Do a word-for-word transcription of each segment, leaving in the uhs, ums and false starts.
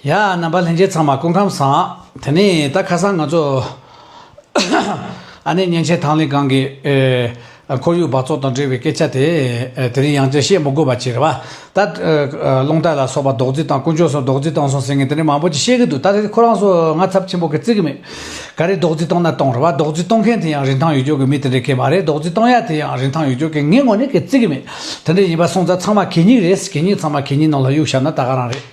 ཡ། རྣམ་པ་ལྷན་རྒྱས་ཚང་མ་སྐུ་ཁམས་བཟང་། དེ་ནས་ད་ཁ་སང་ང་ཚོ་ཨ་ནི་མཉེན་ཆས་དང་ལེན་ཁང་གི་ཨེ་ཁོར་ཡུག་འབག་བཙོག་དང་འབྲེལ་བའི་སྐད་ཆ་དེ་ཨེ་དེ་རིང་ཡང་བསྐྱར་བཤད་མི་དགོས་པ་བྱས་རེད་བ། ད་ཨེ་རླུང་རྟ་ལ་སོགས་པ་རྡོག་རྫིས་བཏང་། དཀོན་མཆོག་གསུམ་རྡོག་རྫིས་བཏང་སོང་ཟེར་མཁན་དེ་འདྲ་མང་པོ་ཅིག་བཤད་གི་འདུག་ད་དེ་ཁོ་རང་ཚོ་ང་ཚབས་ཆེན་པོ་གི་བརྩི་གི་མེད། ག་རེ་རྡོག་རྫིས་བཏང་ན་བཏང་རེད་བ། རྡོག་རྫིས་གཏོང་མཁན་དེ་ཡང་རིན་ཐང་ཡོད་རྒྱུ་གི་མི་དེ་འདྲ་གས་མ་རེད། རྡོག་རྫིས་གཏོང་ཡ་དེ་ཡང་རིན་ཐང་ཡོད་རྒྱུ་གི། ངའི་ངོས་ནས་གི་བརྩི་གི་མེད། དེ་འདྲ་ཡིན་པ་སོང་ཙང་ཚང་མ་གད་སྙིགས་རེད། གད་སྙིགས་ཚང་མ་གད་སྙིགས་ནང་ལ་གཡུག་བཞག་ན་ད་ག་རང་རེད།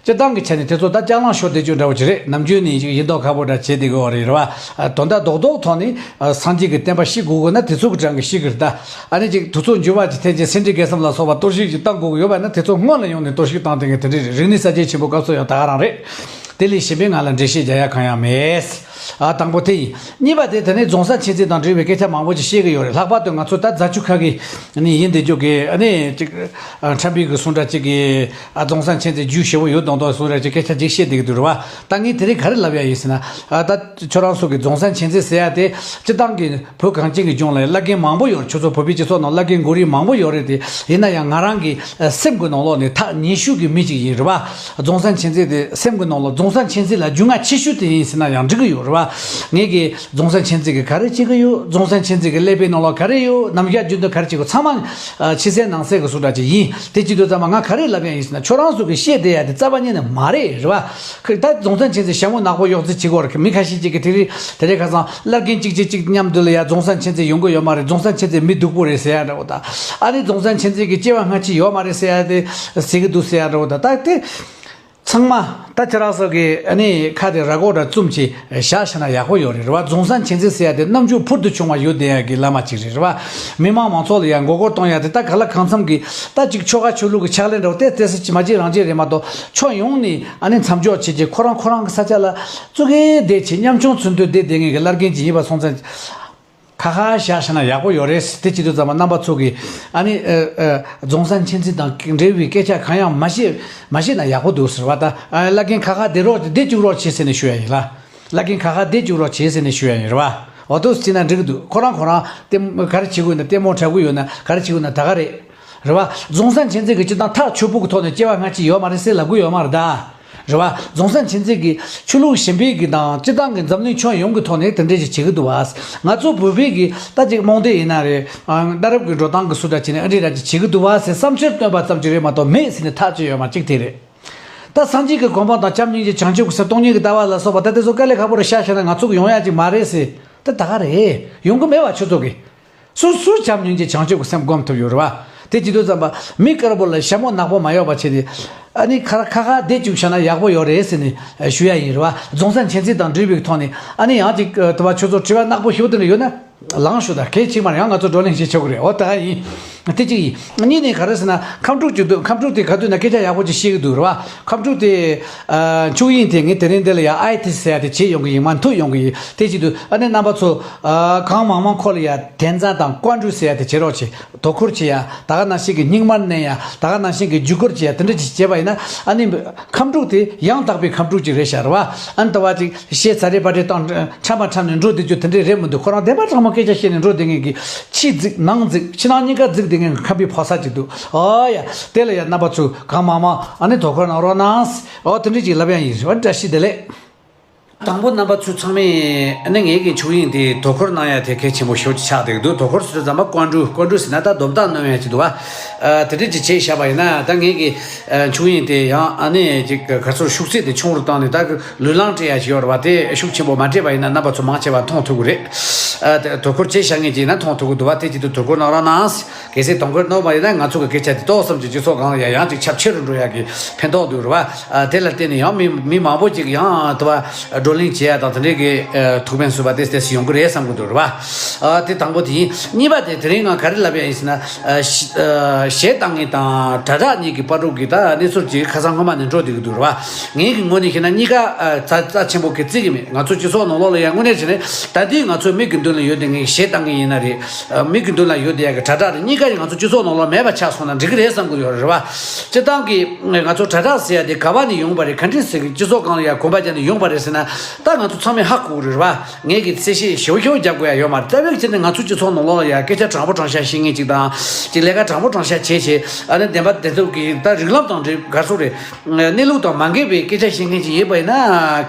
སྤྱིར་བཏང་གི་ཆ་ནས་དེ་ཚོ་ད་ལྕགས་ལམ་ཤོར་བསྡད་རྒྱུ་འདྲ་བོ་ཅིག་རེད། ནམ་རྒྱུན་ནས་ཅིག་ཡིན་མདོག་ཁ་པོ་འདྲ་བྱེད་བསྡད་གི་ཡོད་རེད། རེད་བ། དོན་དག་རྡོག་རྡོག་ཐོག་ནས་སངས་རྒྱས་ཀྱི་བསྟན་པ་ཤི་དགོས་དགོས་ན་དེ་ཚོ་གི་གྲངས་ཀྱི་ཤི་གི་རེད་ད། ཨ་ནི་ཅིག་དུས་ཚོད་འགྱུར་བ་ཅིག་ཐེབས་རྗེས་སེ་འབྲས་དགེ་གསུམ་ལ་སོགས་པ་གཏོར་བཤིག་ཅིག་བཏང་དགོས་ཀྱི་ཡོད་པ་ན་དེ་ཚོ་སྔོན་ལ་ཡོང་ནས་གཏོར་བཤིག་བཏང་བསྡད་མཁན་དེ་འདྲ་རེད། རིག་གནས་གསར་བརྗེ་ཆེན་པོ་སྐབས་སུ་ཡང་ད་ག་རང་རེད། དེ་ལས་གཞན་པའི་ང་ལ་འགྲེལ་བཤད་རྒྱག་ཡ་གང་ཡང་མེད། ཨ་དང་པོ་དེ་ཡིན། གཉིས་པ་དེ་དེ་ནས་རྫོང་གསར་མཁྱེན་བརྩེ་དང་འབྲེལ་བའི་སྐད་ཆ་མང་པོ་ཅིག་བཤད་ཀྱི་ཡོད་རེད། ལྷག་པར་དུ་ང་ཚོ་ད་རྫ་ཆུ་ཁ་གི་ནས་ཡིན་བསྡད་རྒྱུ་གི་ཨ་ནི་ཅིག་ཨ་ཁྲ་འབིག་གི་གསུང་འདྲ་ཅིག་གི་ཨ་རྫོང་གསར་མཁྱེན་བརྩེ་རྒྱུས་ཞེ་པོ་ཡོད་མདོག་མདོག་གསུང་འདྲ་ཅིག་སྐད་ཆ་ཅིག་བཤད་བསྡད་ཀྱི་འདུག་རེད་བ། ད་ངས་དེ་རིང་ག་རེ་ལབ་ཡ་ཡིན་ཟེར་ན། ཨ་ད་ཁྱོད་རང་ཚོ་གི་རྫོང་གསར་མཁྱེན་བརྩེ་ཟེར་ཡ་དེ་སྤྱིར་བཏང་གི་བོད་གངས་ཅན་གྱི་ལྗོངས་ལ་བླ་རྒན་མང་པོ་ཡོད་རེད། ཁྱོད་ཚོ་བོད་པའི་སྤྱི་ཚོགས་ནང་བླ་རྒན་མགོ་རིལ་མང་པོ་ཡོད་རེད་དེ། ཡིན་ན་ཡང་ང་རང་གི་ཨ་སེམས་ཀྱི་ནང་ལོགས་ནས་ཐག་ཉེ་ཤོས་ཀྱི་མི་ཅིག་ཡིན་རེད་བ། རྫོང་གསར་མཁྱེན་བརྩེ་དེ་སེམས་ཀྱི་ནང་ལོགས་རྫོང་གསར་མཁྱེན་བརྩེ་ལ་རྒྱུས་མངའ་ཆེ་ཤོས་དེ་ཡིན་ཟེར་ན་ཡང་འགྲིག་གི་ཡོད་རེད་བ། ངེད་ཀྱིས་རྫོང་གསར་མཁྱེན་བརྩེ་གིས་ག་རེ་བྱེད་ཀྱི་ཡོད། རྫོང་གསར་མཁྱེན་བརྩེ་གི་ཀླད་པའི་ནང་ལོགས་ག་རེ་ཡོད། རྣམ་གཞག་རྒྱུན་དུ་ག་རེ་བྱེད་དགོས། ཚང་མ་ཨ་ཕྱི་གསལ་ནང་གསལ་གྱི་བཟོ་འདྲ་ཅིག་ཡིན། དེ་བྱེད་དུས་ཙམ་པ་ང་ག་རེ་ལབ་ཡ་ཡིན་ཟེར་ན། ཁྱོད་རང་ཚོ་གིས་བཤད་བསྡད་ཡ་དེ་རྩ་བ་ཉིད་ནས་མ་རེད། རེད་བ། ཁ་ད་རྫོང་གསར་མཁྱེན་བརྩེ་ཞྭ་མོ་ནག་པོ་གཡོག་རྩིས་བྱེད་དགོས་རེད། མི་ཁ་ཤས་ཅིག་གིས་དེ་རིང་དེ་རིང་ཁ་སང་བླ་རྒན་གཅིག་གཅིག་གཅིག་མཉམ་དུ་ལ་ཡ་རྫོང་གསར་མཁྱེན་བརྩེ་ཡོང་གི་ཡོད་མ་རེད། རྫོང་གསར་མཁྱེན་བརྩེ་མི་སྡུག་པོ་རེད་ཟེར་ཡ་འདྲ་བོ་དང་། ཨ་ནི་རྫོང་གསར་མཁྱེན་བརྩེ་གི་སྐྱེ་བ་སྔ་ཕྱི་ཡོད་མ་རེད་ཟེར་ཡ་དེ་ཟེར་གི་འདུག་ཟེར་ཡ་འདྲ་བོ་དང་། ད་དེ་ཚང་མ་ད་ཁྱེད་རང་ཚོ་གི་ཨ་ནི་ཁ་དེ་ར་གོག་འདྲ་བཙུམ་བྱས་བཞག་བཞག་ན་ཡག་པོ་ཡོད་རེད། རེད་བ། རྫོང་གསར་མཁྱེན་བརྩེ་ཟེར་ཡ་དེ་རྣམ་འགྱུར་ཕུལ་དུ་བྱུང་བ་ཡོད་བསྡད་ཡ་གི་བླ་མ་ཅིག་རེད། རེད་བ། མི་མང་མང་ཚོགས་ལ་ཡ་མགོ་སྐོར་གཏོང་ཡ་དེ་ད་ག་ལ་གང་འཚམ་གི་ད་ཅིག་ཆོལ་ཁ་ཆོས་ལུགས་ཀྱི་ཕྱག་ལེན་འདྲ་བོ་དེ་ཏོག་ཙམ་ཅིག་མ་བྱེད་རང་བྱེད་རེད་མ་གཏོགས། ཕྱོགས་ཡོངས་ནས་ཨ་ནི་མཚམས་འཇོག་བྱེད་ཀྱི་ཁོ་རང་ཁོ་རང་གི་ས་ཆ་ལ་བཙུགས་གི་བསྡད་བྱས་ཉམ་ཆུང་ཚུལ་དུ་བསྡད་བསྡད་མཁན་གྱི་བླ་རྒན་ཅིག་ཡིན་པ་སོང་ཙང་། ཁ་ཁ་བཞག་བཞག་ན་ཡག་པོ་ཡོད་རེད། དེ་བྱེད་དུས་ཙམ་པ་རྣམ་པ་ཚོ་གིས་ཨ་ནི་ཨ་ཨ་རྫོང་གསར་མཁྱེན་བརྩེ་དང་འབྲེལ་བའི་སྐད་ཆ་གང་ཡང་མ་བཤད་མ་བཤད་ན་ཡག་པོ་འདུག་ཟེར་བ། ད་ཨ་བླ་རྒན་ཁ་ཁ་བསྡད་རོགས་བསྡད་བཅུག་རོགས་བྱེད་ཟེར་ནས་ཞུ་ཡ་ཡིན་ལ། བླ་རྒན་ཁ་ཁ་བསྡད་བཅུག་རོགས་བྱེད་ཟེར་ནས་ཞུ་ཡ་ཡིན། རེད་བ། འོ་འདུག་སེ་བྱས་ན་འགྲིག་གི་འདུག་ཁོ་རང་ཁོ་རང་ལྟད་མོ་ག་རེ་བྱེད་དགོས་ན། ལྟད་མོ་འཁྲབ་གི་ཡོད་ན་ག་རེ་བྱེད་དགོས་ན་ད་ག་རེད། རེད་བ། རྫོང་གསར་མཁྱེན་བརྩེ་གིས་སྤྱིར་བཏང་ཐག་ཆོད་པོ་གི་ཐོག་ནས་སྐྱེ་བ་སྔ་ཕྱི་ཡོད་མ་རེད་ཟེར་ལབ་གི་ཡོད་མ་རེད་ད། རེད་བ། རྫོང་གསར་མཁྱེན་བརྩེ་གིས་ཆོས་ལུགས་གཞན་པའི་གི་དང་སྤྱིར་བཏང་གི་འཛམ་གླིང་ཁྱོན་ཡོངས་ཀྱི་ཐོག་ནས་དེ་འདྲས་ཅིག་བྱེད་ཀྱི་འདུག་བ། ང་ཚོ་བོད་པའི་གི་ད་ཅིག་རྨོངས་དད་ཡིན་ན་རེད། ཨ་གནའ་རབས་ཀྱི་འགྲོ་སྟངས་ཀྱི་སུ་འདྲ་བྱས་ནས་ཨ་འདྲས་འདྲ་ཅིག་བྱེད་ཀྱི་འདུག་བ་ཟེར་བསམ་འཆར་བཏོན་པ་ཙམ་ཅིག་རེད་མ་གཏོགས། མེད་ཟེར་ནས་ཐག་ཆོད་ཡོད་མ་གཅིག་དེ་རེད། ད་སངས་རྒྱས་ཀྱི་གོ་འཕང་དང་བྱམས་སྙིང་རྗེ་བྱང་ཆུབ་ཀྱི་སེམས་སྟོང་ཉིད་ཀྱི་ལྟ་བ་ལ་སོགས་པ་ད་དེ་ཚོ་དཀའ་ལས་ཁག་པོ་རེད་ཤག་བཤད་ན་ང་ཚོ་གི་ཡོང་ཡ་ཅིག་མ་རེད་ཟེར། ད་ད་ག་རེད། ཡོང་གི་མེད་བ་ཁྱོད་ཚོ་གི། སུ་སུ་བྱམས་སྙིང་རྗེ་བྱང་ཆུབ་ཀྱི་སེམས་སྒོམ་ཐུབ་ཡོད་རེད་བ། དེ་བྱེད་དུས་ཙམ་པ་མི་དཀར་པོ་ལ་ཞྭ་མོ་ནག་པོ་མ་གཡོགས་པ་བྱས་ཏེ། ཨ་ནི་ཁ་ཁ་ཁ་བསྡད་བཅུག་བཞག་ན་ཡག་པོ་ཡོད་རེད་ཟེར་ནས་ཞུ་ཡ་ཡིན། རེད་བ། རྫོང་གསར་མཁྱེན་བརྩེ་དང་འབྲེལ་བའི་ཐོག་ནས་ཨ་ནི་ཡང་ཅིག་དུ་བ་ཁྱོད་ཚོ་དྲི་བ་ནག་པོ་ཞེ་པོ་དེ་འདྲ་ཡོད་ན་ལངས་ཤོག་ད་གལ་ཆེ་མ་རེད། ཡང་ང་ཚོ་བགྲོ་གླེང་བྱེད་ཆོག་གི་རེད། འོ་ད་ཡིན། དེ་གཅིག་ཡིན། གཉིས་ནས་ག་རེ་ཟེར་ན་ཁམས་ཕྲུག་ཅིག་འདུག་ཁམས་ཕྲུག་དེ་ག་དུས་ན་སྐད་ཆ་ཡག་པོ་ཅིག་བཤད་གི་འདུག་རེད་བ། ཁམས་ཕྲུག་དེ་ཨ་འཁྱུག་དབྱིངས་དེ་ངས་དེ་རིང་འདི་ལ་ཡ་ཨའི་ཏི་ཟེར་ཡ་དེ་བྱེད་ཡོང་གི་ཡིན། མ་མཐུད་ཡོང་གི་ཡིན། དེ་བྱེད་དུས་ཨ་ནི་རྣམ་པ་ཚོ་ཨ་གང་མང་མང་ཁོ་ལ་ཡ་དན་རྩ་དང་ཀོན་ཀྲུའུ་ཟེར་ཡ་དེ་བྱེད་རོགས་བྱེད། དོ་ཁུར་བྱེད་ཡ། ད་ག་ནང་བཞིན་གྱི་སྙིགས་མར་མནན་ཡ། ད་ག་ནང་བཞིན་གྱི་རྒྱུ་སྐར་བྱེད་ཡ། དེ་འདྲ་ཅིག་བྱས་པ་ཡིན་ན་ཨ་ནི་ཁམས་ཕྲུག་དེ་ཡང་དག་པའི་ཁམས་ཕྲུག་ཅིག་རེད་ཤག་རེད་བ། ཨ་ནི་ད་བ་ཅིག་གཞས་ཚ་རེ་པ་རེ་དང་འཁྲབ་མ་འཁྲབ་ནས་འགྲོ་བསྡད་རྒྱུ་དེ་འདྲས་རེད་མི་འདུག་ཁོ་རང་བདེན་པ་དྲང་མོ་སྐད་ཆ་བཤད་ནས་འགྲོ་བསྡད་མཁན་གྱི་ཕྱི་རྫིག་ནང་རྫིག་ཕྱི་ནང་གཉིས་ཀ་རྫིག་བསྡད་མཁན་གྱི་ཁམས་པའི་ཕོ་གསར་ཅིག་འདུག་ཨོ་ཡ། དེ་ལ་ཡ་རྣམ་པ་ཚོས་གང་མང་མང་ཨ་ནི་དོ་ཁུར་གནང་རོགས་གནང་། ཨོ་དེ་འདྲས་ཅིག་ལབ་ཡ་ཡིན། རེད་བ། བཀྲ་ཤིས་བདེ་ལེགས། དང་པོ་རྣམ་པ་ཚོས་ཚང་མས་ཨ་ནི་ངེད་ཀྱི་འཁྱུག་དབྱིངས་དེ་དོ་ཁུར་གནང་ཡ་དེ་གལ་ཆེན་པོ་ཞེ་པོ་ཅིག་ཆགས་བསྡད་ཀྱི་འདུག་དོ་ཁུར་ཟེར་དུས་ཙམ་པ་ཀོན་ཀྲུའུ། ཀོན་ཀྲུའུ་ཟེར་ན་ད་སྡོམ་རྟགས་སྣོན་ཡ་ཅིག་འདུག་བ། ཨ་དེ་འདྲས་ཅིག་བྱས་བཞག་པ་ཡིན་ན་ད་ངེད་ཀྱི་ཨ་འཁྱུག་དབྱིངས་དེ་ཡང་ཨ་ནི་ཅིག་ག་རེ་ཟེར། ཤུགས་ཚད་དེ་ཆུང་རུ་བཏང་ནས་ད་ལུས་ལངས་སྤྲད་ཡ་ཞིག་ཡོད་རེད་བ། དེ་ཤུགས་ཆེན་པོ་མ་སྤྲད་པ་ཡིན་ན་རྣམ་པ་ཚོ་མང་ཆེ་བ་མཐོང་ཐུབ་ཀྱི་རེད། ཨ་དེ་དོ་ཁུར་བྱས་བཞག་མཁན་ཅིག་ཡིན་ན་མཐོང་ཐུབ་ཀྱི་འདུག་བ། དེ་བྱེད་དུས་དོ་ཁུར་གནང་རོགས་གནང་། གལ་སྲིད་དོ་ཁུར་གནང་བ་ཡིན་ན་ང་ཚོ་གི་སྐད་ཆ་དེ་ཏོག་ཙམ་གྱི་སྤྱི་ཚོགས་སྒང་ལ་ཡ་ཡང་ཅིག་ཁྱབ་ཆེ་རུ་འགྲོ་ཡ་གི་ཕན་ཐོགས་འདུག་རེད་བ། ཨ་དེ་ལ་བརྟེན་ནས་ཡང་མི་མི་མང་པོ་ཅིག་ཡང་དུ་བ་བགྲོ་གླེང་བྱེད་ཡ་དང་དེ་འདྲའི་གི་ཨ་ཐུགས་ཕན་གསོས་པ་དེ་དེ་ཡོང་གི་རེད་བསམ་གི་འདུག་རེད་བ། ཨ་དེ་དང་པོ་དེ་ཡིན། གཉིས་པ་དེ་དེ་རིང་ང་ག་རེ་ལབ་ཡ་ཡིན་ཟེར་ན། ཨ་གཞས་ཨ་གཞས་བཏང་མཁན་དང་དྲ་གྲགས་གཉིས་ཀྱི་བར་དུ་གི་ད་གནས་ཚུལ་ཅིག་ཁ་སང་སྔོན་མ་ནས་འགྲོ་བསྡད་ཀྱི་འདུག་རེད་བ། ངའི་གི་ངོས་ནས་བཤད་ན་གཉིས་ཀ་ཨ་རྩ་རྩ་ཆེན་པོ་གི་བརྩི་གི་མེད། ང་ཚོ་སྤྱི་ཚོགས་ནང་ལོགས་ལ་ཡང་དངོས་གནས་བྱས་ནས་ད་དུང་ང་ཚོའི་མིག་གི་མདུན་ལ་ཡོད་བསྡད་མཁན་གཞས་བཏང་མཁན་ཡིན་ན་རེད། ཨ་མིག་གི་མདུན་ལ་ཡོད་བསྡད་ཡ་གི་དྲ་གྲགས་རེད། གཉིས་ཀ་ཡང་ང་ཚོ་སྤྱི་ཚོགས་ནང་ལོགས་མེད་པ་ཆགས་སོང་ན་འགྲིག་གི་རེད་བསམ་གི་ཡོད་རེད་བ། སྤྱིར་བཏང་གི་ང་ཚོ་དྲ་གྲགས་ཟེར་ཡ་དེ་ག་བ་ནས་ཡོང་པ་རེད། ག་འདྲས་ཟེར་གི་སྤྱི་ཚོགས་སྒང་ལ་ཡ་གོམ་པ་རྒྱག་ནས་ཡོང་པ་རེད་ཟེར་ན། ད་ང་ཚོ་ཚང་མས་ཧ་གོ་གི་རེད་བ། ངས་ཀྱི་གསལ་བཤད་ཞེ་པོ་ཞེ་པོ་རྒྱབ་དགོས་ཡ་ཡོད་མ་རེད། རྩ་བའི་ཆ་ནས་ང་ཚོ་སྤྱི་ཚོགས་ནང་ལོགས་ལ་ཡ་སྐད་ཆ་དྲང་པོ་དྲང་བཞག་བཤད་མཁན་ཅིག་དང་། ཅིག་ལས་ཀ་དྲང་པོ་དྲང་བཞག་བྱས་བྱས། ཨ་ནི་བདེན་པ་བདེན་ཐུབ་ཀྱི་ད་རིགས་ལམ་དང་འབྲེལ་ག་སོགས་རེད། གནས་ལུགས་དང་མ་འགལ་བའི་སྐད་ཆ་བཤད་མཁན་ཅིག་ཡིན་པ་ཡིན་ན་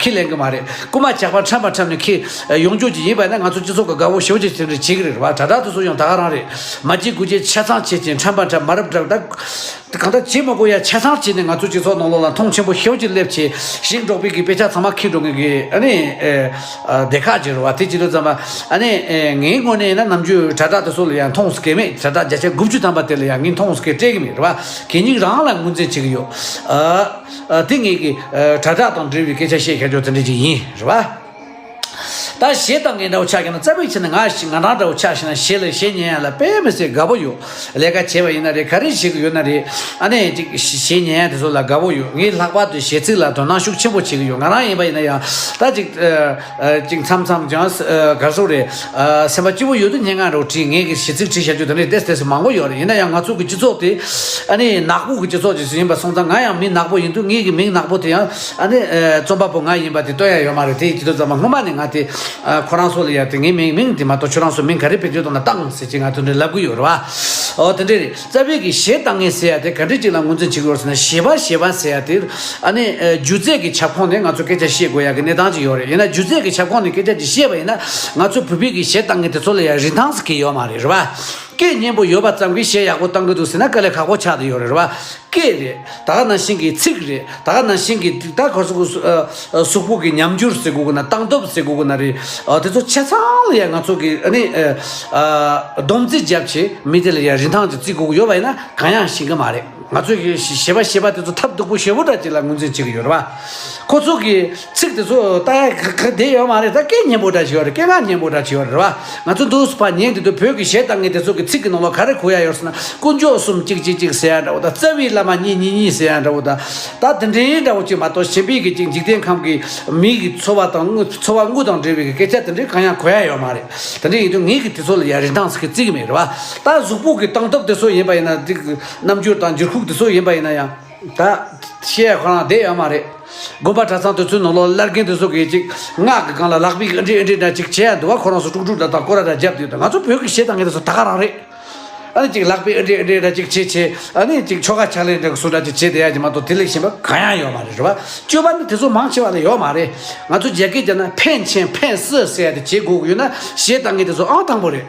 ཁས་ལེན་གི་མ་རེད། རྐུ་མ་ཇག་པ་ཁྲམ་པ་ཁྲམ་ནས་ཁས་ཡོང་རྒྱུ་ཅིག་ཡིན་པ་ཡིན་ན། ང་ཚོ་སྤྱི་ཚོགས་ཀྱི་དགའ་བོ་ཞེ་པོ་ཅིག་དེ་འདྲ་བྱེད་ཀྱི་རེད་བ། དྲ་གྲགས་དེ་ཚོ་ཡང་ད་ག་རང་རེད། མ་བྱེད་དགུ་བྱེད་ཆ་ཚང་བྱེད་ཅིང་། ཁྲམ་པ་ཁྲམ། མ་རབས་རབས། ད་གང་ལྟར་བྱེད་མ་དགོས་ཡ་ཆ་ཚང་བྱས་ནས་ང་ཚོ་སྤྱི་ཚོགས་ནང་ལོགས་ལ་མཐོང་ཆེན་པོ་ཞེ་པོ་ཅིག་སླེབས་བྱས། ཞིང་འབྲོག་པའི་གི་དཔེ་ཆ་ཚང་མ་ཁྱེར་འགྲོ་མཁན་གྱི་ཨ་ནི་ཨེ་ཨ་སྡེ་ཁག་ཅིག་རེད་བ། དེ་བྱེད་དུས་ཙམ་པ་ཨ་ནི་ཨེ་ངའི་ངོས་ནས་ཡིན་ན་ནམ་རྒྱུན་དྲ་གྲགས་དེ་ཚོ་ལ་ཡང་མཐོང་སྐལ་མེད། དྲ་གྲགས་བརྒྱ་ཆ་དགུ་བཅུ་ཐམ་པ་དེ་ལ་ཡང་ངས་མཐོང་སྐལ་སྤྲད་གི་མེད་རེད་བ། གད་སྙིགས་རང་ལ་ངོས་འཛིན་བྱེད་ཀྱི་ཡོད། ཨ་ཨ་དེ་ངས་ཀྱི་ཨ་དྲ་གྲགས་དང་འབྲེལ་བའི་སྐད་ཆ་བཤད་ཁ་ཆོ་དེ་འདྲ་ཅིག་ཡིན་རེད་བ། ད་གཞས་བཏང་མཁན་འདྲ་བོ་ཆགས་ཀྱི་ན། རྩ་བའི་ཆ་ནས་ང་ཞིག་ང་རང་འདྲ་བོ་ཆགས་ཤེ་ན་གཞས་ལ་གཞས་ཉན་ཡ་ལ་དཔེ་མི་སྲིད་དགའ་པོ་ཡོད། ལས་ཀ་བྱས་པ་ཡིན་ན་རེད། ག་རེ་བྱེད་ཀྱི་ཡོད་ན་རེད། ཨ་ནི་ཅིག་གཞས་ཉན་ཡ་དེ་ཚོ་ལ་དགའ་པོ་ཡོད། ངས་ལྷག་པར་དུ་གཞས་ཚིག་ལ་དོ་སྣང་ཤུགས་ཆེན་པོ་བྱེད་ཀྱི་ཡོད། ང་རང་ཡིན་པ་ཡིན་ན་ཡང་ད་ཅིག་ཨ་ཨ་ཅིག་མཚམས་མཚམས་ཀྱང་ཨ་ག་རེ་ཟེར་དགོས་རེད། ཨ་སེམས་པ་སྐྱིད་པོ་ཡོད་དུས་སྙན་ངག་འདྲ་བོ་བྲིས། ངས་ཀྱི་གཞས་ཚིག་བྲིས་བཞག་རྒྱུ་དེ་འདྲ་ཏོག་ཙམ་ཏོག་ཙམ་མང་པོ་ཡོད་རེད། ཡིན་ན་ཡང་ང་ཚོ་གི་སྤྱི་ཚོགས་དེ་ཨ་ནི་ནག་པོ་གི་སྤྱི་ཚོགས་ཅིག་ཡིན་པ་སོང་ཙང་། ང་ཡང་མི་ནག་པོ་ཡིན་དུས་ངའི་གི་མིང་ནག་པོ་དེ་ཡང་ཨ་ནི་ཨ་རྩོམ་པ་པོ་ང་ཡིན་པ་དེ་སྟོན་ཡ་ཡོད་མ་རེད། དེ་ཡིན་དུས་ཙམ་པ་སྔོན་མ་ནས་ང་དེ་ཨ་ཁོ་རང་ཚོ་ལ་ཡ་དེ་ངའི་མིང་མིང་དེ་མ་གཏོགས་ཁྱོད་རང་ཚོ་མིང་ག་རེ་བེད་སྤྱོད་གཏོང་ན་བཏང་ཟེར་གྱི་ང་དེ་འདྲ་ལབ་གི་ཡོད་རེད་བ། ཨོ་དེ་འདྲ་རེད། རྩ་བའི་གི་གཞས་བཏང་མཁན་ཟེར་ཡ་དེ་ག་འདྲ་ཅིག་ལ་ངོས་འཛིན་བྱེད་དགོས་ཟེར་ན། གཞས་པ་གཞས་པ་ཟེར་ཡ་དེ་ཨ་ནི་ཨ་སྒྱུ་རྩལ་གྱི་ཁྱབ་ཁོངས་ནས་ང་ཚོ་སྐད་ཆ་བཤད་དགོས་ཡ་གི་གནས་སྟངས་ཅིག་ཡོད་རེད། ཡིན་ན་སྒྱུ་རྩལ་གྱི་ཁྱབ་ཁོངས་ནས་སྐད་ཆ་ཅིག་བཤད་པ་ཡིན་ན། ང་ཚོ་བོད་པའི་གི་གཞས་བཏང་མཁན་དེ་ཚོ་ལ་ཡ་རིན་ཐང་ཟེར་གྱི་ཡོད་མ་རེད། རེད་བ། སྐད་སྙན་པོ་ཡོད་པ་ཙམ་གྱིས་གཞས་ཡག་པོ་བཏང་གི་འདུག་ཟེར་ན་དཀའ་ལས་ཁག་པོ་ཆགས་བསྡད་ཡོད་རེད། རེད་བ། སྐད་རེད། ད་ག་ནང་བཞིན་གྱི་ཚིག་རེད། ད་ག་ནང་བཞིན་གྱི་ད་ག་ཟེར་དགོས། ཨ་ཨ་གཟུགས་པོ་གི་ཉམས་འགྱུར་ཟེར་དགོས་ཀྱི་ན། སྟངས་སྟབས་ཟེར་དགོས་ཀྱི་ན་རེད། ཨ་དེ་ཚོ་ཆ་ཚང་ལ་ཡ་ང་ཚོ་གི་ཨ་ནི་ཨ་ཨ་སྡོམ་རྩིས་བརྒྱབ་བྱས་མི་དེ་ལ་ཡ་རིན་ཐང་ཅིག་བརྩི་དགོས་ཀྱི་ཡོད་པ་ཡིན་ན་གང་ཡང་ཤེས་ཀྱི་མ་རེད། ང་ཚོ་གི་གཞས་པ་གཞས་པ་དེ་ཚོ་ཐབས་སྡུག་པོ་ཞེ་པོ་འདྲ་ཅིག་ལ་ངོས་འཛིན་བྱེད་ཀྱི་ཡོད་རེད་བ། ཁོ་ཚོ་གི་ཚིག་དེ་ཚོ་ལྟ་ཡ་ག་ག་བསྡད་ཡོད་མ་རེད། ད་སྐད་སྙན་པོ་འདྲ་ཞིག་ཡོད་རེད། སྐད་ངག་སྙན་པོ་འདྲ་ཞིག་ཡོད་རེད་བ། ང་ཚོ་འདུག་སེ་ཕར་ཉན་དུས་བོད་ཀྱི་གཞས་བཏང་མཁན་དེ་ཚོ་གི་ཚིག་གི་ནང་ལོགས་ག་རེ་གོ་ཡ་ཡོད་ཟེར་ན། དཀོན་མཆོག་གསུམ་གཅིག་གཅིག་གཅིག་ཟེར་ཡ་འདྲ་བོ་དང་། རྩ་བའི་བླ་མ་གཉིས་གཉིས་གཉིས་ཟེར་ཡ་འདྲ་བོ་དང་། ད་དེ་འདྲའི་འདྲ་བོ་ཅིག་མ་གཏོགས་གཞན་པའི་གི་ཅིག་འཇིག་རྟེན་ཁམས་ཀྱི་མི་གི་འཚོ་བ་དང་དངོས་འཚོ་བ་དངོས་དང་འབྲེལ་བའི་གི་སྐད་ཆ་དེ་འདྲའི་གང་ཡང་གོ་ཡ་ཡོད་མ་རེད། དེ་འདྲ་ཡིན་དུས་ངས་གི་དེ་ཚོ་ལ་ཡ་རིན་ཐང་ཟེར་གི་བརྩི་གི་མེད། རེད་བ། ད་གཟུགས་པོ་གི་སྟངས་སྟབས་དེ་ཚོ་ཡིན་པ་ཡིན་ན། དེ་གི་རྣམ་འགྱུར་དང་འགྱུར་ཁུག་དེ་ཚོ་ཡིན་པ་ཡིན་ན་ཡང་། ད་བཤད་ཡ་ཁོ་རང་བསྡད་ཡོད་མ་རེད། དགོན་པ་གྲྭ་ཚང་དེ་ཚོའི་ནང་ལོགས་བླ་རྒན་དེ་ཚོ་གིས་ཅིག་སྔགས་ཀྱི་སྒང་ལ་ལག་པས་ཨ་འདྲི་ཨ་འདྲི་འདྲ་ཅིག་བྱེད་ཡ་འདུག་བ། ཁོ་རང་ཚོ་དཀྲུག་དཀྲུག་འདྲ་དང་སྐོར་ར་འདྲ་བརྒྱབ་བསྡད་འདུག་ང་ཚོ་བོད་ཀྱི་གཞས་བཏང་མཁན་དེ་ཚོ་ད་ག་རང་རེད། ཨ་ནི་ཅིག་ལག་པས་ཨ་འདྲི་ཨ་འདྲི་འདྲ་ཅིག་བྱེད་བྱེད། ཨ་ནི་ཅིག་ཆོ་ག་ཕྱག་ལེན་འདྲ་གི་སུ་འདྲ་ཅིག་བྱེད་བསྡད་ཡ་ཅིག་མ་གཏོགས་དེ་ལས་གཞན་པ་གང་ཡང་ཡོད་མ་རེད། རེད་བ། སྤྱོད་པ་ནི་དེ་ཚོ་མང་ཆེ་བ་ལ་ཡོད་མ་རེད། ང་ཚོ་རྒྱ་སྐད་བརྗོད་ན་ཕན་ཆེན་ཕན་སྲིད་ཟེར་ཡ་དེ་བྱེད་དགོས་ཀྱི་ཡོད་ན་གཞས་བཏང་མཁན་དེ་ཚོ་ཨང་དང་པོ་རེད།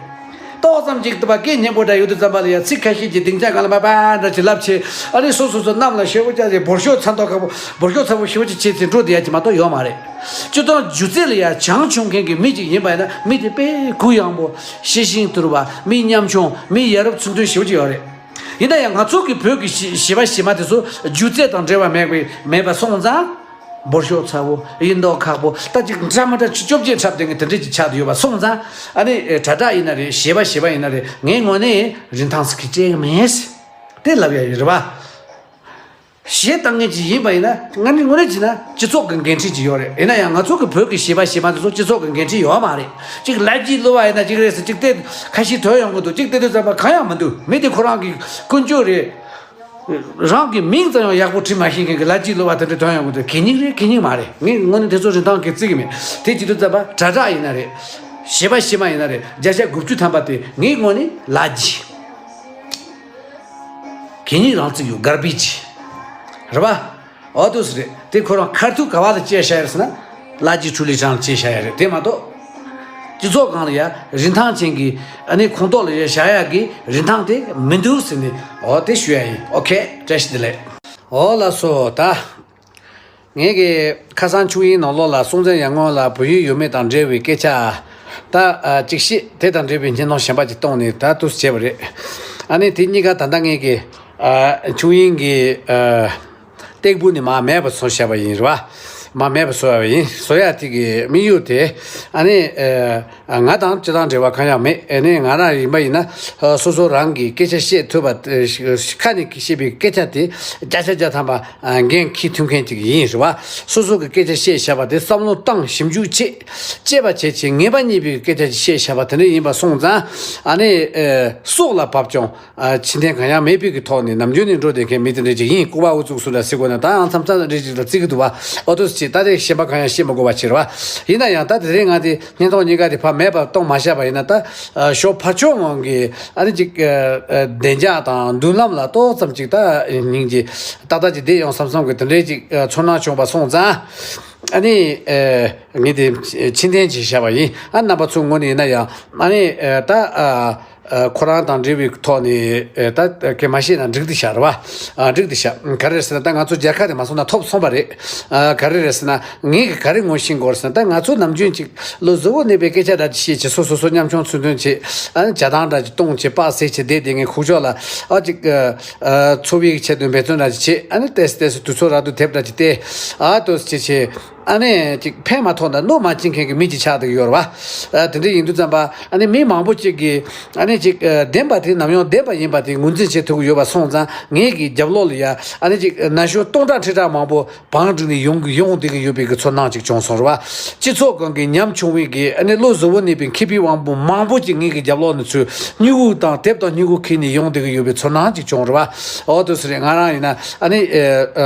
ཏོག་ཙམ་ཅིག་ཏུ་བ་སྐད་སྙན་པོ་འདྲ་ཡོད་དུས་ཙམ་པ་ལ་ཡ་ཚིག་ཁ་ཤས་ཀྱི་སྡིངས་ཆ་སྒང་ལ་པ་པ་འདྲ་ཅིག་ལབ་བྱས། ཨ་ནི་སོ་སོ་སོ་གནམ་ལ་ཞེ་པོ་ཅིག་ཅིག་འབོར་ཤོག་ཚ་མདོག་ཁ་པོ་འབོར་ཤོག་ཚ་པོ་ཞེ་པོ་ཅིག་བྱས་ཚེ་འགྲོ་བསྡད་ཡ་ཅིག་མ་གཏོགས་ཡོད་མ་རེད། སྤྱིར་བཏང་སྒྱུ་རྩལ་ལ་ཡ་བྱང་ཆུབ་མཁན་གྱི་མི་ཅིག་ཡིན་པ་ཡིན་ན། མི་དེ་དཔེ་གུ་ཡངས་པོ། ཤེས་བཞིན་དུལ་བ། མི་ཉམ་ཆུང་། མི་ཡ་རབས་ཚུལ་མཐུན་ཞེ་པོ་ཅིག་ཡོད་རེད། ཡིན་ན་ཡང་ང་ཚོ་གི་བོད་ཀྱི་གཞས་གཞས་པ་གཞས་མ་དེ་ཚོ་སྒྱུ་རྩལ་དང་འབྲེལ་བ་མེད་པའི་མེད་པ་སོང་ཙང་། འབོར་ཤོག་ཚ་བོ། ཡིན་མདོག་ཁ་པོ། ད་ཅིག་འདྲ་མི་འདྲ་ཅིག་བཅོ་བརྒྱད་འཁྲབ་བསྡད་མཁན་དེ་འདྲ་ཅིག་ཆགས་བསྡད་ཡོད་པ་སོང་ཙང་། ཨ་ནི་ཨེ་དྲ་གྲགས་ཡིན་ན་རེད། གཞས་པ་གཞས་པ་ཡིན་ན་རེད། ངའི་ངོས་ནས་རིན་ཐང་ཟེར་གི་སྤྲད་གི་མེད། དེ་ལབ་ཡ་ཡོད་རེད་བ། གཞས་བཏང་མཁན་ཅིག་ཡིན་པ་ཡིན་ན། ང་ནི་དངོས་གནས་བྱས་ན་སྤྱི་ཚོགས་ཀྱི་འགན་འཁྲི་ཅིག་ཡོད་རེད། ཡིན་ན་ཡང་ང་ཚོ་གི་བོད་ཀྱི་གཞས་པ་གཞས་མ་དེ་ཚོ་སྤྱི་ཚོགས་ཀྱི་འགན་འཁྲི་ཡོད་མ་རེད། ཅིག་ལ་རྒྱའི་གླུ་བ་ཡིན་ན་ཅིག་རེད་ཟེར། ཅིག་སྟེ་ཁ་ཤས་ཐོན་ཡོང་གི་འདུག་ཅིག་སྟེ་དུས་ཙམ་པ་གང་ཡང་མི་འདུག་མི་དེ་ཁོ་རང་གི་ཀུན་སྤྱོད་རེད། རང་གི་མིང་ཙམ་ཡང་ཡག་པོ་བྲིས་མ་ཤེས་མཁན་གྱི་ལ་རྒྱའི་གླུ་བ་དེ་འདྲ་ཐོན་ཡོང་གི་འདུག་གད་སྙིགས་རེད། གད་སྙིགས་མ་རེད། ངས་དངོས་གནས་དེ་ཚོ་རིན་ཐང་གི་བརྩི་གི་མེད། དེ་བྱེད་དུས་ཙམ་པ་དྲ་གྲགས་ཡིན་ན་རེད། གཞས་པ་གཞས་མ་ཡིན་ན་རེད། བརྒྱ་ཆ་དགུ་བཅུ་ཐམ་པ་དེ་ངའི་ངོས་ནས་ལ་རྒྱའི། གད་སྙིགས་རང་བརྩིགས་ཡོད། གར་བེཇ་རེད་བ། ཨོ་དུས་རེད། དེ་ཁོ་རང་ཁ་ཐུག་ག་བ་ལ་སྐྱེལ་བཞག་ཡོད་ཟེར་ན། ལ་རྒྱའི་འཕྲུལ་ལས་ཁང་ལ་སྐྱེལ་བཞག་ཡ་རེད། དེ་མ་གཏོགས། སྤྱི་ཚོགས་སྒང་ལ་ཡ་རིན་ཐང་ཅན་གྱི་ཨ་ནི་ཁོངས་གཏོགས་ལ་ཡ་བཞག་ཡ་གི་རིན་ཐང་དེ་མི་འདུག་ཟེར་ནས། ཨོ་དེ་ཞུ་ཡ་ཡིན། ཨོ་ཁེ། བཀྲ་ཤིས་བདེ་ལེགས། ཨོ་ལགས་སོ། ད་ངས་ཀྱི་ཁ་སང་ཆོས་དབྱིངས་ནང་ལོགས་ལ་སྲོང་བཙན་སྒམ་པོ་ལ་བོད་ཡིག་ཡོད་མེད་དང་འབྲེལ་བའི་སྐད་ཆ་ད་ཨ་ཅིག་བཤད། དེ་དང་འབྲེལ་བའི་བརྙན་ཐུང་གཞན་པ་ཅིག་བཏང་ནས་ད་དུས་བྱས་པ་རེད། ཨ་ནི་དེ་གཉིས་ཀ་ད་ལྟ་ངས་ཀྱི་ཨ་ཆོས་དབྱིངས་ཀྱི་ཨ་སྟེགས་བུ་ནས་མར་མེད་པ་བཟོ་བཞག་པ་ཡིན། རེད་བ། མར་མེད་པ་བཟོ་ཡ་ཡིན། བཟོ་ཡ་དེ་གི་དམིགས་ཡུལ་དེ་ཨ་ནི་ཨ་ང་དང་སྤྱི་བཏང་འབྲེལ་བ་གང་ཡང་མེད། ཨ་ནི་ང་རང་ཡིན་པ་ཡིན་ན་སོ་སོ་རང་གི་སྐད་ཆ་བཤད་ཐུབ་པ། ཁ་ནས་བཤད་པའི་སྐད་ཆ་དེ་བརྒྱ་ཆ་བརྒྱ་ཐམ་པ་འགན་འཁྱེར་ཐུབ་མཁན་ཅིག་ཡིན། རེད་བ། སོ་སོ་གི་སྐད་ཆ་བཤད་བཞག་པ་དེ་བསམ་བློ་བཏང་ཞིབ་འཇུག་བྱེད། དཔྱད་པ་བྱེད་བྱེད། ངེས་པ་རྙེད་པའི་སྐད་ཆ་ཅིག་བཤད་བཞག་པ་དེ་འདྲ་ཡིན་པ་སོང་ཙང་། ཨ་ནི་ཨ་སྲོག་ལ་བབ་ཀྱང་ཨ་ཕྱི་འཐེན་གང་ཡང་མེད་པའི་གི་ཐོག་ནས་ནམ་རྒྱུན་ནས་འགྲོ་བསྡད་མཁན་མི་དེ་འདྲ་ཅིག་ཡིན། ལྐུགས་པ་ཨུ་ཚུགས་སུ་འདྲ་ཟེར་དགོས་ན་ད་ཨང་མཚམས་མཚམས་རེ་ཅིག་ལ་བརྩི་གི་འདུག་བ། ཨོ་དུས་ ད་དེ་ཞེན་པ་གང་ཡང་བྱེད་མི་དགོས་པ་བྱེད་རེད་བ། ཡིན་ན་ཡང་ད་དེ་རིང་ང་དེ་བརྙན་ཐུང་གཉིས་ཀ་དེ་ཕར་མེད་པར་གཏོང་མ་བཞག་པ་ཡིན་ན། ད་ཞོ་ཕར་ཕྱོགས་ངང་གི་ཨ་ནི་ཅིག་བདེ་འཇགས་དང་མདུན་ལམ་ལ་ཏོག་ཙམ་ཅིག་ད་སྙིང་རྗེ་ཏག་ཏག་ཅིག་བསྡད་ཡོང་བསམ་བསམ་གི་དེ་འདྲའི་ཅིག་ཚོར་སྣང་བྱུང་བ་སོང་ཙང་། ཨ་ནི་ངས་དེ་ཕྱིར་འཐེན་བྱས་བཞག་པ་ཡིན། ཨ་རྣམ་པ་ཚོའི་ངོས་ནས་ཡིན་ན་ཡང་ཨ་ནི་ད། ཁོ་རང་དང་འབྲེལ་བའི་ཐོག་ནས་ད་ག་མ་བཤད་ན་འགྲིག་དེ་ཤག་རེད་བ། འགྲིག་དེ་ཤག་ག་རེ་རེད་ཟེར་ན་ད་ང་ཚོ་རྒྱལ་ཁ་དེ་མ་སོང་ན་ཐོབ་སོང་བ་རེད། ག་རེ་རེད་ཟེར་ན་ངས་ག་རེ་ངོ་ཤེས་དགོས་ཟེར་ན། ད་ང་ཚོ་ནམ་རྒྱུན་ཅིག་བློ་གཟུ་བོ་གནས་པའི་སྐད་ཆ་འདྲ་ཅིག་བཤད་ཅིག་སོ་སོ་སོ་ཉམ་ཆུང་ཚུལ་སྟོན་ཅིག་ཨ་ནི་བྱ་སྟངས་འདྲ་ཅིག་གཏོང་ཅིག་པགས་ཟེར་ཅིག་བསྡད་དེ་ངས་ཁུག་ཀྱོག་ལ་ཨ་ཅིག་འཚོ་བའི་ཆེད་དུ་འབད་བརྩོན་འདྲ་ཅིག་བྱེད། ཨ་ནི་ཏོག་ཙམ་ཏོག་ཙམ་དུས་ཚོད་རག་དུས་དེབ་འདྲ་ཅིག་བལྟས། ཨ་ཏོག་ཙམ་བྱེད་བྱེད། ཨ་ནི་ཅིག་ཕན་མ་ཐོགས་ན་གནོད་མ་སྐྱེལ་མཁན་གྱི་མི་ཅིག་ཆགས་བསྡད་ཡོད་རེད་བ། དེ་འདྲ་ཡིན་དུས་ཙམ་པ་ཨ་ནི་མི་མང་པོ་ཅིག་གིས་ཨ་ནི་ཅིག་བདེན་པ་དེ་ནམ་ཡང་བདེན་པ་ཡིན་པ་དེ་ངོས་འཛིན་བྱེད་ཐུབ་ཀྱི་ཡོད་པ་སོང་ཙང་། ངེད་ཀྱི་རྒྱབ་ལོགས་ལ་ཡ་ཨ་ནི་ཅིག་ན་གཞོན་སྟོང་ཕྲག་ཁྲི་ཕྲག་མང་པོ་བང་བསྒྲིགས་ནས་ཡོང་གི་ཡོང་བསྡད་ཀྱི་ཡོད་པའི་གི་ཚོར་སྣང་ཅིག་བྱུང་སོང་རེད་བ། སྤྱི་ཚོགས་སྒང་གི་ཉམ་ཆུང་བའི་གི་ཨ་ནི་བློ་གཟུ་བོ་གནས་པའི་མཁས་པའི་དབང་པོ་མང་པོ་ཅིག་ངེད་ཀྱི་རྒྱབ་ལོགས་ནས་ཚུར་སྨྱུ་གུ་དང་དེབ་དང་སྨྱུ་གུ་ཁྱེར་ནས་ཡོང་བསྡད་ཀྱི་ཡོད་པའི་ཚོར་སྣང་ཅིག་བྱུང་རེད་བ། འོ་དེ་སུ་རེད། ང་རང་ཡིན་ན་ཨ་ནི།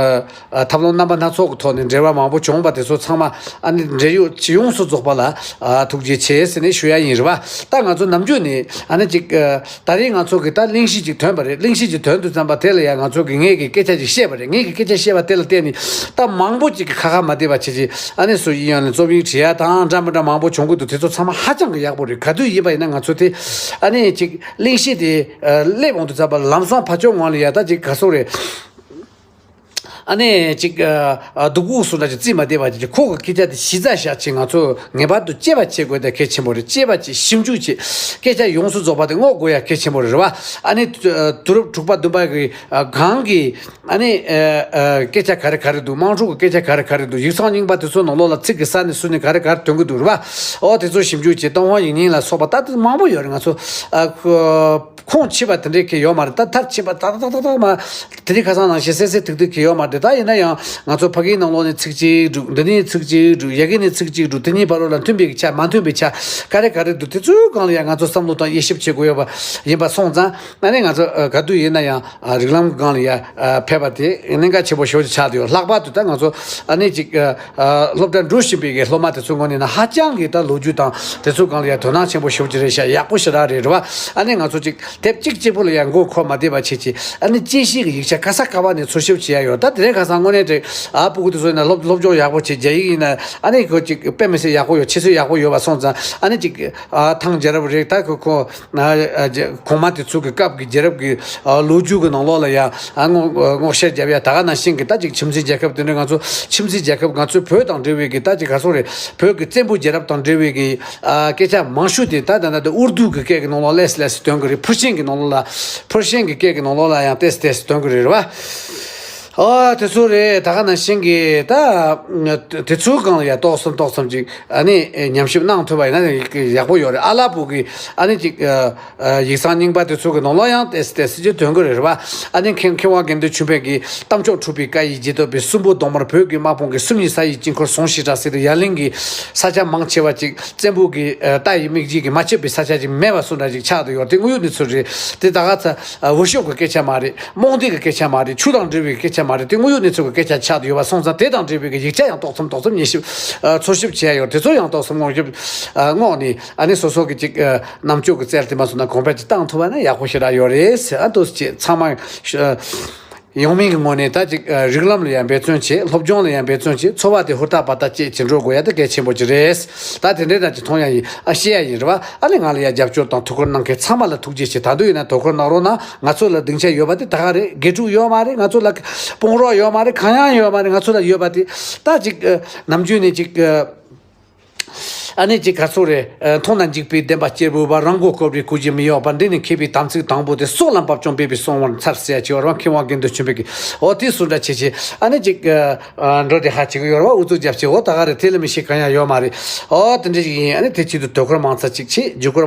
ཐབས་ལམ་རྣམ་པ་སྣ་ཚོགས་ཀྱི་ཐོག་ནས་འབྲེལ་བ་མང་པོ་བྱུང་བ་དེ་ཚོ་ཚང་མ་ཨ་ནི་འབྲེལ་ཡོད་ཅི་ཡོངས་སུ་རྫོགས་པ་ལ་ཨ་ཐུགས་རྗེ་ཆེ་ཟེར་ནས་ཞུ་ཡ་ཡིན་རེད་བ། ད་ང་ཚོ་ནམ་རྒྱུན་ནས་ཨ་ནི་ཅིག་ད་རེས་ང་ཚོ་གི་ད་གླེང་གཞི་ཅིག་ཐོན་པ་རེད། གླེང་གཞི་ཅིག་ཐོན་དུས་ཙམ་པ་དེ་ལ་ཡང་ང་ཚོ་གི་ངེད་ཀྱི་སྐད་ཆ་ཅིག་བཤད་པ་རེད། ངེད་ཀྱི་སྐད་ཆ་བཤད་པ་དེ་ལ་བརྟེན་ནས་ད་མང་པོ་ཅིག་གི་ཁ་ཁ་མ་བདེ་བ་བྱེད་ཅིག་ཨ་ནི་སུ་ཡིན་ཡང་ནས་རྩོམ་ཡིག་བྲིས་ཡ་དང་འདྲ་མི་འདྲ་མང་པོ་བྱུང་གི་འདུག་དེ་ཚོ་ཚང་མ་ཧ་ཅང་གི་ཡག་པོ་རེད། ག་དུས་ཡིན་པ་ཡིན་ན་ང་ཚོ་དེ་ཨ་ནི་ཅིག་གླེང་གཞི་དེ་སླེབས་འོང་དུས་ཙམ་པ་ལམ་སང་ཕར་ཕྱོགས་ངང་ལ་ཡ་ད་ཅིག་ག་སོག་རེད། ཨ་ནི་ཅིག་ཨ་སྡུག་གུ་སུ་འདྲ་ཅིག་རྩིས་མ་བསྡད་པ་ཅིག་ཁོ་གི་སྐད་ཆ་དེ་གཞི་རྩ་བཞག་ཅིག་ང་ཚོ་ངེས་པར་དུ་དཔྱད་པ་བྱེད་དགོས་དེ་གལ་ཆེན་པོ་རེད། དཔྱད་པ་བྱེད། ཞིབ་འཇུག་བྱེད། སྐད་ཆ་ཡོངས་སུ་རྫོགས་པ་དེ་སྔོག་དགོས་ཡ་གལ་ཆེན་པོ་རེད་བ། ཨ་ནི་དུས་རབས་དྲུག་པ་བདུན་པ་གི་གང་གི་ཨ་ནི་སྐད་ཆ་ག་རེ་ག་རེ་འདུག་དམངས་ཁྲོད་ཀྱི་སྐད་ཆ་ག་རེ་ག་རེ་འདུག་ཡིག་ཚང་རྙིང་པ་དེ་ཚོའི་ནང་ལོགས་ལ་ཚིག་གི་ས་ནས་སུ་ནས་ག་རེ་ག་རེ་ཐོན་གི་འདུག་རེད་བ། ཨོ་དེ་ཚོ་ཞིབ་འཇུག་བྱེད། ཏུན་ཧོང་ཡིག་རྙིང་ལ་སོགས་པ་ད་དེ་མང་པོ་ཡོད་རེད། ང་ཚོ་ཨ་ཁོ། ཁུངས་ཆེ་བ་དེ་འདྲའི་གི་ཡོད་མ་རེད། ད་མཐར་ཕྱིན་པ་ཏག་ཏག་ཏག་ཏག་མ་དེ་རིང་ཁ་སང་ནང་བཞིན་གསལ་གསལ་ཐིག་ཐིག་གི་ཡོད་མ་རེད། ད་ཡིན་ན་ཡང་ང་ཚོ་ཕ་གིའི་ནང་ལོགས་ནས་ཚིག་གཅིག་སྒྲུག་འདི་ནས་ཚིག་གཅིག་སྒྲུག་ཡ་གི་ནས་ཚིག་གཅིག་སྒྲུག་དེ་གཉིས་བར་ལ་མཐུན་པའི་ཆ་མ་མཐུན་པའི་ཆ་ག་རེ་ག་རེ་འདུག་དེ་ཚོའི་སྒང་ལ་ཡང་ང་ཚོ་བསམ་བློ་དང་དབྱེ་ཞིབ་བྱེད་དགོས་ཡོད་པ་ཡིན་པ་སོང་ཙང་། ཨ་ནི་ང་ཚོ་ག་དུས་ཡིན་ན་ཡང་རིགས་ལམ་སྒང་ལ་ཡ་ཕེབས་པ་དེ་གནད་འགག་ཆེན་པོ་ཞེ་པོ་ཅིག་ཆགས་བསྡད་ཡོད། ལྷག་པར་དུ་ད་ང་ཚོ་ཨ་ནི་ཅིག་སློབ་གྲྭ་འགྲོ་བཞིན་པའི་གི་སློབ་མ་དེ་ཚོའི་ངོས་ནས་ན་ཧ་ཅང་གི་ད་ལོ་རྒྱུས་དང་དེ་ཚོའི་སྒང་ལ་ཡ་དོ་སྣང་ཆེན་པོ་ཞེ་པོ་ཅིག་རེད་ཤག་ཡག་པོ་ཞེ་དྲག་རེད་རེད་བ། ཨ་ནི་ང་ཚོ་ཅིག་དེབ་གཅིག་གཅིག་པོ་ལ་ཡང་མགོ་འཁོར་མ་བསྡད་པ་བྱེད་ཅིག་ཨ་ནི་དཔྱད་གཞིའི་གི་ཡིག་ཆ་ག་ས་ག་བ་ནས་འཚོལ་ཞིབ་བྱེད་ཡ་ཡོད། ད་དེ་རིང་ཁ་སང་དངོས་གནས་དྲེག་ཨ་སྤུ་གུ་དེ་ཚོ་ཡིན་ན་སློབ་སློབ་སྦྱོང་ཡག་པོ་བྱེད། རྒྱ་ཡིག་ཡིན་ན་ཨ་ནི་ཁོ་ཅིག་དཔེ་མི་སྲིད་ཡག་པོ་ཡོད། ཁྱད་ཆོས་ཡག་པོ་ཡོད་པ་སོང་ཙང་། ཨ་ནི་ཅིག་ཨ་ཐང་རྒྱལ་རབས་རེད། ད་ཁོ་ཁོ་ཨ་ཨ་རྒྱ་གོང་མ་དེ་ཚོ་གི་སྐབས་ཀྱི་རྒྱལ་རབས་ཀྱི་ཨ་ལོ་རྒྱུས་ཀྱི་ནང་ལོགས་ལ་ཡང་ཨ་སྔོག་སྔོག་བཤེར་བརྒྱབ་ཡ། ད་ག་ནང་བཞིན་གྱི་ད་ཅིག་ཁྱིམ་མཚེས་རྒྱལ་ཁབ་དེ་འདྲ་ང་ཚོ་ཁྱིམ་མཚེས་རྒྱལ་ཁབ་ང་ཚོའི་བོད་དང་འབྲེལ་བའི་གི་ད་ཅིག་ག་སོག་རེད། བོད་ཀྱི་བཙན་པོའི་རྒྱལ་རབས་དང་འབྲེལ་བའི་གི་ཨ་སྐད་ཆ་མང་ཤོས་དེ་ད་ད་ད་ད་ཨུར་དུ་གི་སྐད་ཀྱི་ནང་ལོགས་ལས་ལས་སུ་ཐོན་གི་རེད། ཕུར་ཤིང་གི་ནང་ལོགས་ལ་ཕུར་ཤིང་གི་སྐད་ཀྱི་ནང་ལོགས་ལ་ཡང་ཏེས་ཏེས་སུ་ཐོན་གི་རེད་རེད་བ། ཨོ་དེ་ཚོ་རེད། ད་ག་ནང་བཞིན་གི་ད་དེ་ཚོའི་སྒང་ལ་ཡ་ཏོག་ཙམ་ཏོག་ཙམ་ཅིག་ཨ་ནི་ཉམས་ཞིབ་གནང་ཐུབ་པ་ཡིན་ན་ཡག་པོ་ཡོད་རེད། ཨ་ལ་པོ་གི་ཨ་ནི་ཅིག་ཨ་ཡིག་ཚང་རྙིང་པ་དེ་ཚོ་གི་ནང་ལོགས་ཡང་ཏེས་ཏེས་ཅིག་ཐོན་གི་རེད་རེད་བ། ཨ་ནི་མཁས་མཁས་དབང་དགེ་འདུན་ཆོས་འཕེལ་གྱིས་རྟ་མཆོག་འཁྲུགས་པའི་བཀའ་ཡི་རྗེས་ཟློས་པའི་གསུམ་པོ་གདོང་དམར་བོད་ཀྱི་དམག་དཔུང་གི་སུམ་གཉིས་ས་ཡི་དཀྱིལ་འཁོར་ཟུངས་ཤིག་དྲག་ཟེར་དུ་ཡ་གླིང་གི་ས་ཆ་མང་ཆེ་བ་ཅིག་བཙན་པོ་གི་ཨ་རྟ་ཡི་རྨིག་རྗེས་ཀྱིས་མ་ཆད་པའི་ས་ཆ་ཅིག་མེད་པ་སུ་འདྲ་ཅིག་ཆགས་བསྡད་ཡོད། དེ་དངོས་ཡོད་གནས་ཚུལ་རེད། དེ་ད་ག་ཚ་ཨ་འུ་ཤོབ་ཀྱི་སྐད་ཆ་མ་རེད། རྨོངས་དད་ཀྱི་སྐད་ཆ་མ་རེད། ཆོས་དང་འབྲེལ་བའི་སྐད་ཆ་མ་རེད། དེ་དངོས་ཡོད་གནས་ཚུལ་གྱི་སྐད་ཆ་ཆགས་བསྡད་ཡོད་པ་སོང་ཙང་། དེ་དང་འབྲེལ་བའི་གི་ཡིག་ཆ་ཡང་ཏོག་ཙམ་ཏོག་ཙམ་ཉན་ཞིབ་ཨ་འཚོལ་ཞིབ་བྱས་ཡོད། དེ་ཚོ་ཡང་ཏོག་ཙམ་སྔོག་ཞིབ་ཨ་སྔོག་ནས་ཨ་ནི་སོ་སོ་གི་ཅིག་ཨ་རྣམ་དཔྱོད་ཀྱི་རྩལ་དེ་མ་སོང་ན་གོང་འཕེལ་ཅིག་བཏང་ཐུབ་པ་ན་ཡག་པོ་ཞེ་དྲག་ཡོད་རེད་ཟེར། ཨ་ཏོག་ཙམ་ཅིག་ཚང་མ་ཨ་ཡོང་མིན་གྱི་ངོས་ནས་ད་ཅིག་ཨ་རིགས་ལམ་ལ་ཡང་འབད་བརྩོན་བྱེད། སློབ་སྦྱོང་ལ་ཡང་འབད་བརྩོན་བྱེད། འཚོ་བ་དེ་ཧུར་ཐག་པ་ཐག་བྱེད་ཅིག་འགྲོ་དགོས་ཡ་དེ་གལ་ཆེན་པོ་ཅིག་རེད། ད་དེ་འདྲའི་རང་ཅིག་མཐོང་ཡ་ཡིན། ཨ་བཤད་ཡ་ཡིན་རེད་བ། ཨ་ནི་ང་ལ་ཡ་རྒྱབ་སྐྱོར་དང་དོ་ཁུར་གནང་མཁན་ཚང་མ་ལ་ཐུགས་རྗེ་ཆེ། ད་དུང་ཡིན་ན་དོ་ཁུར་གནང་རོགས་གནང་། ང་ཚོ་ལ་སྡིངས་ཆ་ཡོད་པ་དེ་ད་ག་རེད། དགེ་ཕྲུག་ཡོད་མ་རེད། ང་ཚོ་ལ་དཔུང་རོགས་ཡོད་མ་རེད། གང་ཡང་ཡོད་མ་རེད། ང་ཚོ་ལ་ཡོད་པ་དེ་ད་ཅིག་ཨ་ནམ་རྒྱུན་ནས་ཅིག་ཨ་ཨ་ནི་ཅིག་ག་ཚོད་རེད། ཨ་མཐོང་ན་འཇིགས་པའི་བདེན་པ་གཅེར་བུ་པ། རང་མགོ་སྐོར་བའི་གུས་ཀྱི་མི་གཡོག་པ། འདི་ནི་མཁས་པའི་དམ་ཚིག་དང་པོ་སྟེ། སྲོག་ལ་འབབ་ཀྱང་འབད་པས་གསོན་པར་འཚལ་ཟེར་ཡ་ཅིག་ཡོད་རེད་བ། མཁས་དབང་དགེ་འདུན་ཆོས་འཕེལ་གྱིས། འོ་དེ་སུ་འདྲ་བྱེད་བྱེད་ཨ་ནི་ཅིག་ཨ་འགྲོ་དེ་ཧ་ཅིག་ཡོད་རེད་བ། ཨུ་ཚུགས་རྒྱབ་བྱེད། འོ་ད་ག་རེད། དེ་ལ་མི་ཤེས་གང་ཡང་ཡོད་མ་རེད། འོ་དེ་འདྲ་ཞིག་ཡིན། ཨ་ནི་དེ་ཆེད་དུ་དོ་ཁུར་མང་ཙམ་ཅིག་བྱེད། རྒྱུ་སྐར་མང་